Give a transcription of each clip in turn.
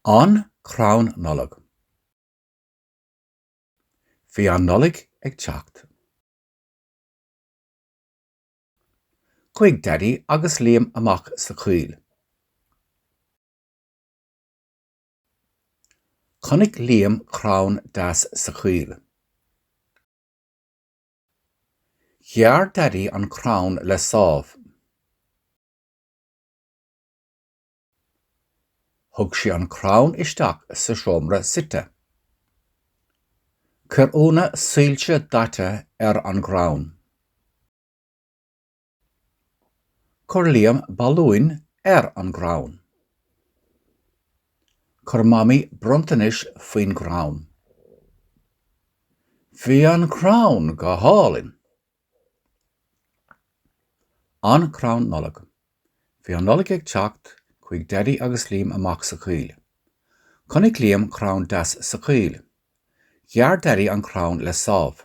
An Crann Nollag. Bhí an Nollaig ag teacht. Chuaigh Daidí agus Liam amach sa choill. Chonaic Liam crann deas sa choill. Ghearr Daidí an crann le sábh. Thug sé an crann isteach sa seomra suite. Chuir Úna soilse daite ar an gcrann. Chuir Liam balúin ar an gcrann. Chuir Mamaí bronntanais faoin gcrann. Bhí an crann go hálainn! An Crann Nollag. Bhí an Nollaig ag teacht, chuaigh Daidí agus Liam amach sa choill. Chonaic Liam crann deas sa choill. Ghearr Daidí an crann le sábh.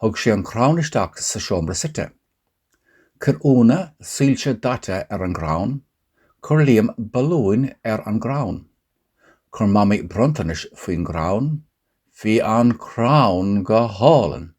Thug sé an crann isteach sa seomra suite. Chuir Úna soilse daite ar an gcrann. Chuir Liam balúin ar an gcrann. Chuir Mamaí bronntanais faoin gcrann. Bhí an crann go hálainn!